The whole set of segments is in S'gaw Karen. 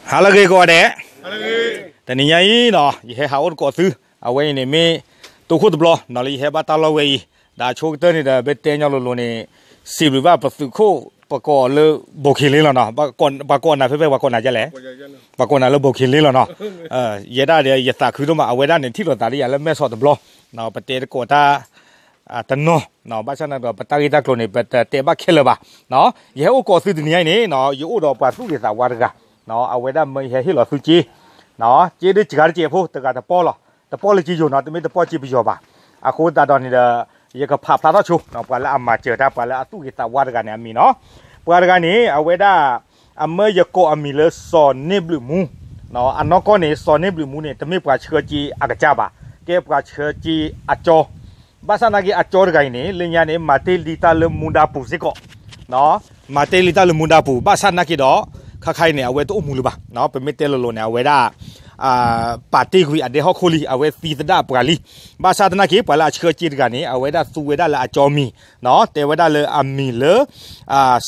ဟါလၢအဂ့ၤကိးဂၤဒဲး, တနံၤညါအံၤနီၤ ယဟဲဟးအိၣ်သကိးသု, အဝဲအံၤန့ၣ်မ့ၢ် တိခိၣ်တဘျီနီၤ လၢယဟဲဘၣ်တၢ်လီၢ်ဝဲအံၤ, ဒီးအဆိကတၢၢ်န့ၣ်ဒီး ပတဲညီလိၤလိၤန့ၣ် စံးဘျုးဘၣ်ပသုးခိၣ် ပကိးလၢ ဘိၣ်ခ့ၤလ့လီၤနီၤ, ပှၤကိးနၤဖဲဖဲ ပှၤကိးနၤဒ်လဲၣ်, ပှၤကိးနၤလၢဘိၣ်ခ့ၤလ့လီၤနီၤ, ယဲဒၣ်ဒီး ယသးခုဒိၣ်မး အဝဲဒၣ်န့ၣ်ထံၣ်လိာ်သးဒီးယၤလၢမဲၢ်ဆီးတဘျီ, ပတဲသကိးတၢ် တနီၤ, ဘၣ်ဆၣ်သနာ်က့ဒီး ပတၢ်ဂ့ၢ်တၢ်ကျိၤန့ၣ် ပတတဲဘၣ်ခဲလၢာ်ဘၣ်. ယဟဲအိၣ်သကိးသုတနံၤညါအံၤန့ၣ် ယအိၣ်ဒီးပှၤသူၣ်ဂ့ၤသးဝါတဂၤ, အဝဲဒၣ်မၢယဟဲဟ့ၣ်လီၤသုစ့, စ့ဒုးစှၤတစဲးဖိ တဂၤတပီၢ်လီၤ, တပီၢ်လၢစ့ယိၤနီၤ, တမ့ၢ်တပီၢ်စ့ပယီၤဘၣ်. အဃိသတးဒီးန့ၣ်ဒီး ယကဖးဖျါထီၣ်ဆိ ပှၤလၢအမၤစၢၤတၢ် ပှၤလၢအသူၣ်ဂ့ၤသးဝါတဂၤန့ၣ်အမံၤနီၤ. ပှၤတဂၤန့ၣ် အဝဲဒၣ် အမၢယကိးအမံၤလၢစီၤန့ၢ်ဘျုးမူ, အနီၢ်ကီၢ်န့ၣ် စီၤန့ၢ်ဘျုးမူန့ၣ် တမ့ၢ်ပှၤဆှၢစ့အကစၢ်ဘၣ်, ကဲပှၤဆှၢစ့အကၠီ, ဘၣ်ဆၣ်သနာ်က့အကၠီတဂၤအံၤန့ၣ် လၢညါန့ၣ် မၤတ့ၢ်လံတၢ်လၢမူဒါပူၤစ့ၢ်ကီး, မၤတ့ၢ်လံတၢ်လၢမူဒါပူၤ ဘၣ်ဆၣ်သနာ်က့ဒီး ခါခါအံၤန့ၣ် အဝဲတအိၣ်မူလၢၤဘၣ်, ပမ့ၢ်တဲလိၤလိၤန့ၣ် အဝဲဒၣ် ပာ်တ့ၢ်ကွံာ်အဒဲဟီၣ်ခိၣ်လံ, အဝဲသံသဒၣ်ပှၤလံ. ဘၣ်ဆၣ်သနာ်က့ ပှၤလၢအဆှၢစ့တဂၤန့ၣ် အဝဲဒၣ်သူဝဲဒၣ်လၢအကၠီမံၤ, တဲဝဲဒၣ်လၢအမံၤလၢ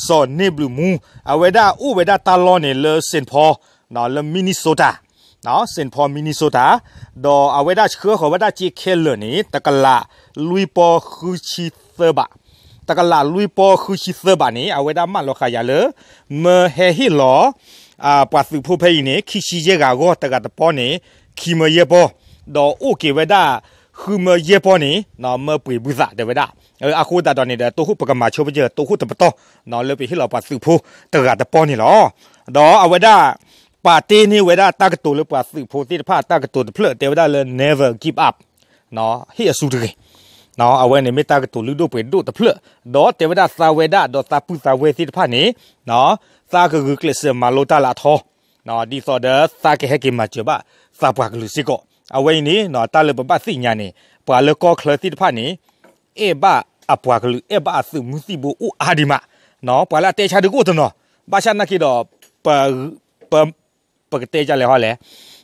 စီၤန့ၢ်ဘျုးမူ, အဝဲဒၣ်အိၣ်ဝဲဒၣ်တၢ်လီၢ်န့ၣ်လၢ Saint Paul လၢ Minnesota, Saint Paul Minnesota, ဒီးအဝဲဒၣ်ဆှၢဃီၤဝဲဒၣ်စ့ခဲလၢာ်န့ၣ် တကလးလွံၢ်ပီၢ်ဃုဆံသၢဘး, တကလးလွံၢ်ပီၢ်ဃုဆံသၢဘးန့ၣ် အဝဲဒၣ်မၢလီၤဃာ်ယၤလၢ မၢဟဲဟ့ၣ်လီၤ ပှၤသုးဖိဖဲအံၤန့ၣ် ခံဆံယဲၢ်ဂၤအဂီၢ် တဂၤတပီၢ်န့ၣ် ခံမၢယဲၢ်ပီၢ်, ဒီးအိၣ်က့ၤဝဲဒၣ် ဃုမၢယဲၢ်ပီၢ်န့ၣ် မၢပှ့ၤဘုသးတဲဝဲဒၣ်. အဃိသတးဒီးန့ၣ်ဒီး တိခိၣ်ပကမၤဆိပကၢၤ တိခိၣ်တပတီၢ် လၢပဟ့ၣ်လီၤပှၤသုးဖိတဂၤတပီၢ်န့ၣ်လီၤ. ဒီးအဝဲဒၣ် ပာ်တ့ၢ်န့ၢ်ဝဲဒၣ်တၢ်ကတိၤလၢပှၤသုးဖိသ့ၣ်တဖၣ် တၢ်ကတိၤတဖျၢၣ်တဲဝဲဒၣ်လၢ never give up, ဟ့ၣ်အစုတဂ့ၤ. အဝဲန့ၣ်မ့ၢ်တၢ်ကတိၤလုၢ်ဒိၣ်ပှ့ၤဒိၣ်တဖျၢၣ်, ဒီးတဲဝဲဒၣ်သးဝဲဒၣ်ဒီးသးပုၢ်သးဝဲၢ်သ့ၣ်တဖၣ်န့ၣ် သးကဂုာ်ကျဲးစၢးမၤလိတၢ်လၢအထီ, ဒ်သိးဒီးသးကဟဲက့ၤမၤစၢၤဘၣ်သးပှၤကလုာ်စ့ၢ်ကီး. အဝဲအံၤန့ၣ် တၢ်လၢပဘၣ်သ့ၣ်ညါန့ၣ် ပှၤလၢကီၢ်ချၢသ့ၣ်တဖၣ်န့ၣ် အဲၣ်ဘၣ်အပှၤကလုာ် အဲၣ်ဘၣ်အသုးမုၢ်သံၣ်ဘိအိၣ်အါဒံးမး, ပှၤလၢအတဲဆါဒုးကအိၣ်တနီၤ, ဘၣ်ဆၣ်သနာ်က့ဒီး ပ ပကတဲဒ်လဲၣ်ဟီလဲၣ်,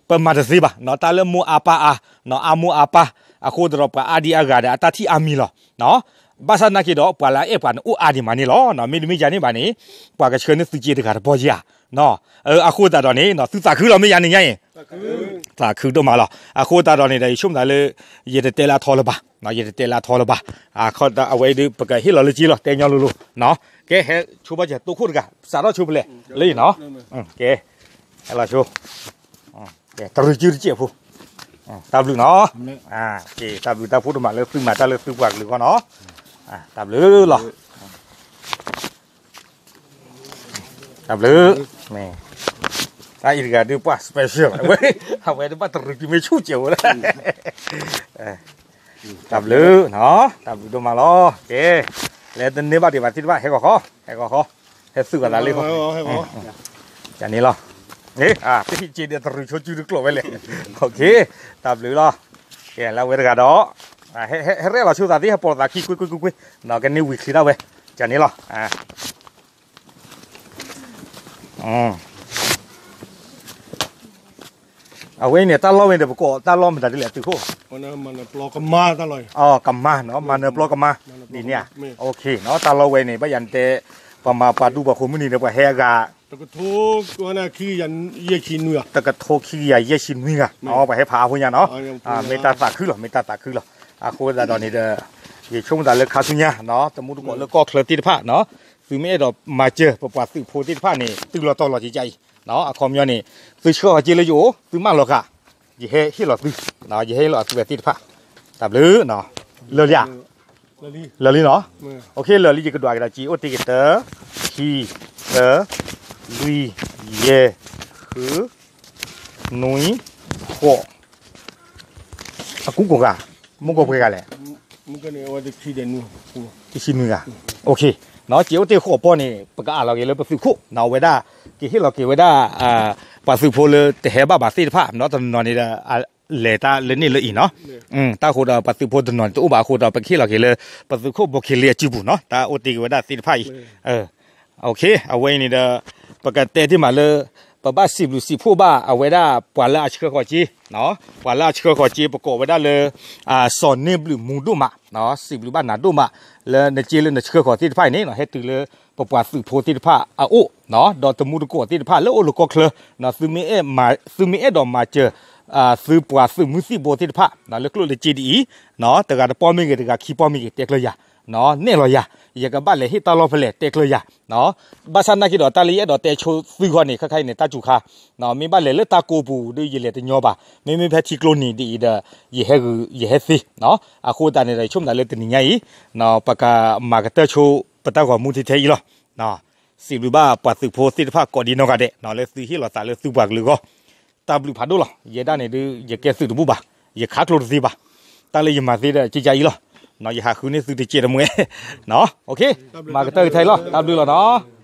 ပမၤတသ့ဘၣ်, တၢ်လၢမိၢ်အါပၢ်အါ, အါမိၢ်အါပၢ်, အဃိသတးဒီးပှၤအါဒံအါဂၤဒီး အတၢ်ထံၣ်အါမံၤလီၤ. ဘၣ်ဆၣ်သနာ်က့ဒီး ပှၤလၢအအဲၣ်ပှၤန့ၣ်အိၣ်အါဒံးမးန့ၣ်လီၤ. မ့တမ့ၢ်ယၤန့ၣ်ဘၣ်န့ၣ် ပှၤကဆှၢန့ၢ်သုစ့တဂၤတပီၢ်ဧါ. အဃိသတးဒီးန့ၣ် သုသးခုလီၤ မ့ၢ်ယၤန့ၣ်ညါအံၤ, သးခုဒိၣ်မးလီၤ. အဃိသတးဒီးန့ၣ်ဒီး ယဆိကမိၣ်သးလၢ ယတတဲလၢအထီလၢၤဘၣ်, ယတတဲလၢအထီလၢၤဘၣ်. အဝဲဒၣ်ပကဟ့ၣ်လီၤလၢစ့လီၤ တဲညီလိၤလိၤ. ကဲ ဟဲဆိဘၣ်စၢၤ တိခိၣ်တဂၤ စးထီၣ်ဆိဖဲလဲၣ်, လၢအံၤနီၤ, ကဲ ဟဲလီၤဆိ, တရံးစုတစဲးဖိ, တၢ်ဘျုးနီၤ, တၢ်ဘျုးတၢ်ဖှိၣ်တမးလၢသုမၤတၢ်လၢသုပှၤကလုာ်အဂီၢ်နီၤ, တၢ်ဘျုးလီၤ. တၢ်ဘျုး, တၢ်အံၤတဂၤဒုးပှၤ special ဝဲ, အဝဲဒၣ်ဘၣ်တရံးစုမ့ၢ်ဆူၣ်စဲးဝဲလၢ တၢ်ဘျုး, တၢ်ဘျုးဒိၣ်မးလီၤ. ကဲ, လၢတန့ၢ်ဘၣ်ဒံးဘၣ်သ့ၣ်တဖၣ် ဟဲဂီၤဃီ, ဟဲဂီၤဃီ, ဟဲသုးဂီၤသးလံဃီ, ကန့ၣ်လီၤ. တဟံးစ့ဒီးတရံးဆိစုတကျိာ်ဝဲလဲၣ်. တၢ်ဘျုးလီၤ. ကဲ လၢအဝဲတဂၤဒီး ဟဲရဲၣ်လီၤဆိသးသ့ ဟဲပိာ်သးခံကွ့ၢ်ကွ့ၢ်ကွ့ၢ်ကွ့ၢ်, ကန့ၢ်ဝံၤချ့ဒၣ်ဝဲ, ကန့ၣ်လီၤ. အဝဲအံၤန့ၣ် တၢ်လီၢ်ဝဲန့ၣ် ပကိးတၢ်လီၢ်မတၤဒ်လဲၣ် သုးခိၣ်, ကမါ, မၤနၢၤပျီကမါ, ဒ်န့ၣ်ဧါ, တၢ်လီၢ်ဝဲန့ၣ် ဘၣ်ယၤနတဲ, ပှၤမၤပှၤဒူပှၤဃိၤမုၢ်နံၤဒီး ပှၤဟဲအဂၤ တကထိခံကယၤယဲၢ်ဆံနွံဂၤ, ပှၤဟဲဖးအါဖိညါနီၤ, မ့ၢ်တၢ်သးခုလီၤ, မ့ၢ်တၢ်သးခုလီၤ. အဃိသတးဒီးန့ၣ်ဒီး ယဆိကမိၣ်သးလၢခါဆူညါ တမူတကိးလၢကီၢ်ချၢသ့ၣ်တဖၣ် သုမ့ၢ်အဲၣ်ဒိးမၤစၢၤပပှၤသုးဖိသ့ၣ်တဖၣ်န့ၣ် တုၤလီၤတီၤလီၤကကါအံၤ, အခီပညီန့ၣ် သုဆှၢဃီၤစ့လၢယအိၣ် သုမၢလီၤဃာ်, ယဟဲဟ့ၣ်လီၤသု, ယဟဲဟ့ၣ်လီၤသုဝဲသ့ၣ်တဖၣ်, တၢ်ဘျုး, လၢာ်လံဧါ, လၢာ်လံနီၤ, လၢာ်လံယကဒွးက့ၤဒီး စ့အိၣ်တ့ၢ်က့ၤတၢ ခံ သၢ လွံၢ် ယဲၢ် ဃု နွံ ဃိး အကူကိးဂၤ, မုၢ်ကိးပှဲၤဂၤလဲၣ်, တဆံနွံဂၤ, စ့အိၣ်တ့ၢ်ဃိးပီၢ်န့ၣ် ပကအးလီၤက့ၤလၢပသုးခိၣ်, အဝဲဒၣ် ကဟ့ၣ်လီၤက့ၤဝဲဒၣ် ပှၤသုးဖိလၢတဟဲဘၣ်ဘၣ်သ့ၣ်တဖၣ် တနီၤနီၤန့ၣ်ဒီး လဲၤတၢ်လၢန့ၣ်လၢအံၤနီၤ, တၢ်ဃိဒီးပှၤသုးဖိတနီၤန့ၣ်တအိၣ်ဘၣ်အဃိဒီး ပကဟ့ၣ်လီၤက့ၤလၢ ပသုးခိၣ်ဘိၣ်ခ့လ့အစုပူၤနီၤ, တၢ်အိၣ်တ့ၢ်က့ၤဝဲဒၣ်သ့ၣ်တဖၣ်အံၤ အဝဲအံၤန့ၣ်ဒီး ပကတဲတ့ၢ်မးလၢ ပဘၣ်စံးဘျုးစံးဖှိၣ်ဘၣ် အဝဲဒၣ်ပှၤလၢအဆှၢဃီၤစ့, ပှၤလၢအဆှၢဃီၤစ့ ပကိးဝဲဒၣ်လၢ စီၤန့ၢ်ဘျုးမူဒိၣ်မး, စံးဘျုးဘၣ်နၤဒိၣ်မး လၢနစ့လၢနဆှၢဃီၤသ့ၣ်တဖၣ်အံၤန့ၣ် ဟဲတုၤလၢ ပပှၤသုးဖိသ့ၣ်တဖၣ်အအိၣ် ဒီးတမူတကိးသ့ၣ်တဖၣ်လၢအိၣ်လၢကီၢ်ချၢ သုမ့ၢ်အဲၣ်ဒိးမၤစၢၤ သုပှၤသုးမုၢ်သံၣ်ဘိသ့ၣ်တဖၣ် လၢကျိၣ်လၢစ့ဒ်အံၤ တဂၤတပီၢ်မ့ၢ်ဂ့ၤ တဂၤခံပီၢ်မ့ၢ်ဂ့ၤ တဲကျၢၤယၤ နဲၣ်လီၤယၤ ယကဘၣ်လဲၤဟ့ၣ်တၢ်လီၢ်ဖဲလဲၣ် တဲကျၢၤယၤ ဘၣ်ဆၣ်နာ်က့ဒီး တၢ်လၢယအဲၣ်ဒိးတဲဆိသုဂီၢ်န့ၣ် ခဲခါအံၤန့ၣ် တၢ်စူၤခါ မ့ၢ်ဘၣ်လဲၤလၢတၢ်ကိးပူၤဒီး ယလဲၤတညီဘၣ် မ့မ့ၢ်ဖဲထံကျိနံၤဒ်အံၤဒီး ယဟဲဂုာ် ယဟဲသ့ အဃိသတးန့ၣ်ဒီး ယဆိကမိၣ်လၢတနံၤညါအံၤ ပကမၤကတၢၢ်ဆိ ပတၢ်ဂီၤမူထဲထဲအံၤလီၤ. စံးဘျုးဘၣ်ပှၤသုးဖိသ့ၣ်တဖၣ်ကိးဒံနီၢ်ဂၤဒဲး လၢသုဟ့ၣ်လီၤသးလၢသုပှၤကလုာ်အဂီၢ် တၢ်ဘျုးဖးဒိၣ်လီၤ. ယဲဒၣ်န့ၣ်ဒုး ယကဲသုးတဘူၣ်ဘၣ်, ယခးကျိတသ့ဘၣ်. တၢ်လၢယမၤသ့ဒီး ကကအံၤလီၤ. ယဟးဃုန့ၢ်သုတကဲးတမှဲ, မၤကတၢၢ်ကထဲအံၤလီၤ. တၢ်ဘျုးလီၤနီၤ.